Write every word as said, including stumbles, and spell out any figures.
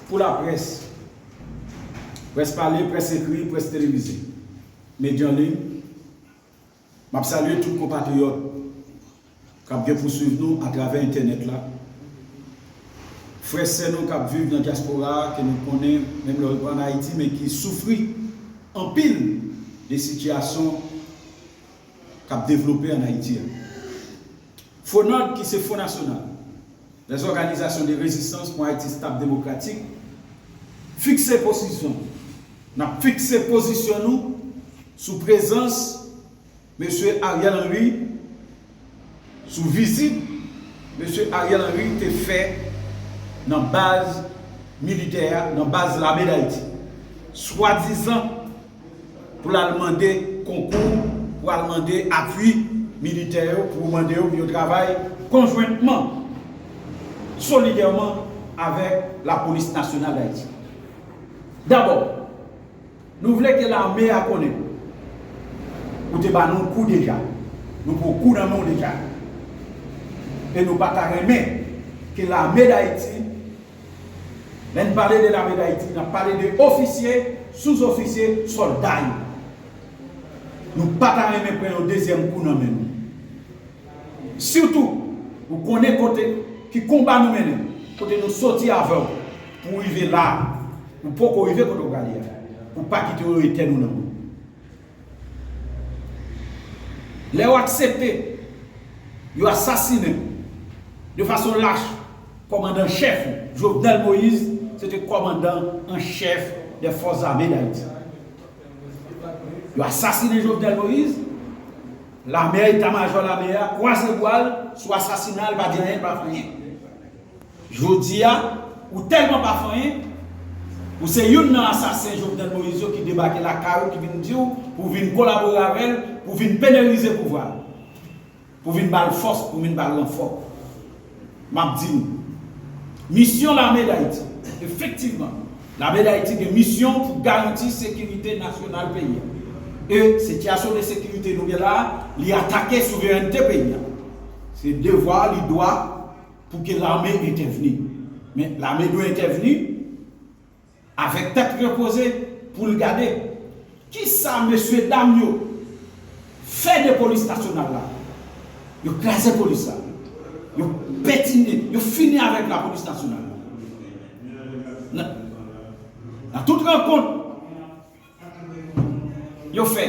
Pou laprès, près pale, près ekri, près televize, medya an liy, m ap salye tout konpatriyòt k ap gen pou swiv nou atravè entènèt la. Frè, sè nou k ap viv nan dyaspora a, ke nou konnen, menm lè yo pa ann Ayiti, men ki soufri anpil de sitiyasyon k ap devlope ann Ayiti a. Fonòd, ki se Fò Nasyonal, les organisations de résistance pour Haïti stable démocratique, fikse pozisyon. N ap fikse pozisyon nou sou prezans Mesye Ariel Henry, sou vizit Mesye Ariel Henry te fè nan baz militè a, nan baz Lame Dayiti. Swadizan pou l al mande konkou, pou al mande apui militè yo, pou mande yo pou yo travay konjwentman, solidèman avèk Lapolis Nasyonal Dayiti. Dabò, nou vle ke lame a konnen ou te ba nou kou deja. Nou pran kou nan men w deja. E nou pa ta renmen ke Lame Dayiti, lè n pale de Lame Dayiti, n ap pale de ofisye, souzofisye, sòlda yo. Nou pa ta renmen pran yon dezyèm kou nan men nou. Sitou, ou konnen kote, ki konba nou mennen, kote nou soti avè w, pou w rive la, ou poko rive kote w prale a, pou pa kite yo etèn ou nan men w. Lè w aksepte yo asasinen de fason lach kòmandan chèf ou, Jovenel Moïse, se te kòmandan an chèf dè Fòs Ame Dayiti. Yo asasinen Jovenel Moïse, lame a, eta majò lame a kwaze bwa l sou asasina l, pa di anyen, l pa fè anyen. Jodi a, ou tèlman pa fè anyen, ou se youn nan asasen Jovenel Moïse yo ki debake lakay ou, ki vin di w pou w vin kolabore avè l, pou w vin penerize pouvwa l, pou w vin ba l fòs, pou w vin ba l ranfò. M ap di nou, misyon Lame Dayiti, efektivman, Lame Dayiti gen misyon pou garanti sekirite nasyonal peyi a. E sitiyasyon de sekirite nou gen la a, li atake souverènte peyi a. Se devwa li, dwa pou ke lame entèvni. Men lame dwe entèvni avèk tèt repoze pou l gade kisa mesye dam yo fè de polis nasyonal la. Yo kraze polis la. Yo petine, yo fini avèk lapolis nasyonal la. Nan, nan tout rankont, yo fè